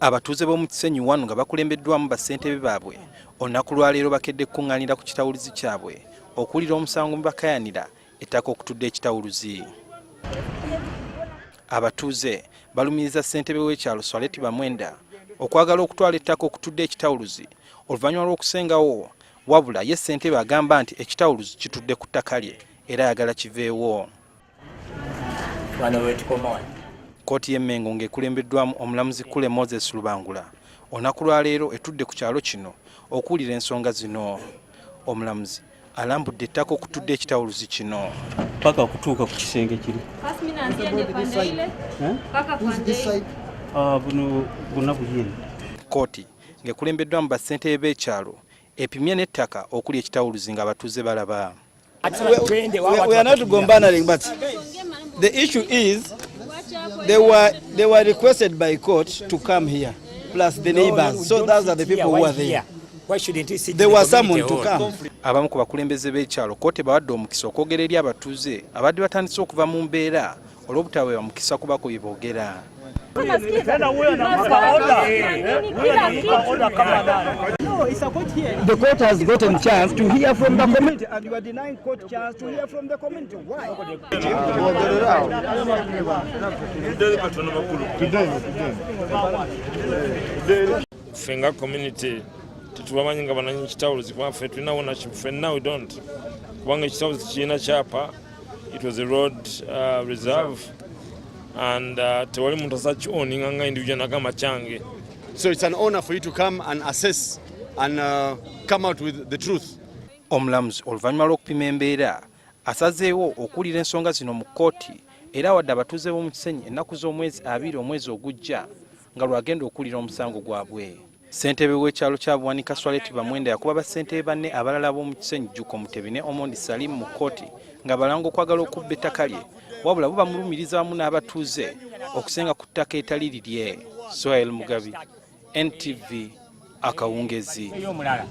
Abatuuze b'omu Kisenyi wano nga bakulembeddwamu bassentebe baabwe olunaku lwaleero bakedde kukuŋŋaanira ku kitawuluzi kyabwe okuwulira omusango mu bakayanira ettaka okutudde ekitawuluzi. Abatuuze balumiriza ssentebe w'ekyalo Swaleti Bamwenda okwagala okutwala ettaka okutudde ekitawuluzi oluvannyuma lw'okusengawo, wabula ye ssentebe agamba nti ekitawuluzi kitudde ku ttaka lye era ayagala kiveewo. Wano wetukoma wano. Kkooti y'e Mmengo ng'ekulembeddwamu omulamuzi Kule Moses Lubangula olunaku lwaleero etudde ku kyalo kino okuwulira ensonga zino. Omulamuzi alambudde ettaka okutudde ekitawuluzi kino. Paka okutuuka ku kisenge kiri. Ah, buno bwonna buyini. Kkooti ng'ekulembeddwamu bassentebe b'ekyalo epimye n'ettaka okuli ekitawuluzi ng'abatuuze balaba. We are not gombanaring, but the issue is they were requested by court to come here, plus the neighbors. So those are the people who are there. Why shouldn't we sit They in the were summoned community to hall? come. Abamu ku bakulembeze b'ekyalo kkooti bawadde omukisa okwogera eri abatuuze abadde batandise okuva mu mbeera olw'obutaweebwa mukisa kubako bye boogera. Tena huyo anampa order. Huyo anampa order kama nani? The court has gotten chance to hear from the community, and you are denying court chance to hear from the community. Why? Ffe nga community tetubamanyi nga bananyini kitawuluzi, kuba ffe tulina ownership. Ffenna we don't, kubanga ekitawuluzi kirina kyapa. It was a road reserve and tewali muntu asakiowninga nga individual nagamba kyange. So it's an honor for you to come and assess and come out with the truth. Omulamuzi oluvannyuma lw'okupima embeera asazeewo okuwulira ensonga zino mu kkooti, era awadde abatuuze b'omu Kisenyi ennaku z'omwezi 20 omwezi ogujja nga lwagenda okuwulira omusango gwabwe. Ssentebe w'ekyalo kya Buwanika, Swaleti Bamwenda, yakuba bassentebe banne abalala b'omu Kisenyi, Jjuko Mutebi ne Omondi Salimu, mu kkooti nga balanga okwagala okubba ettaka lye, wabula bo bamulumiriza wamu n'abatuuze okusenga ku ttaka etali lirye. Soel Mugabi, NTV, akawungezi. Omulala.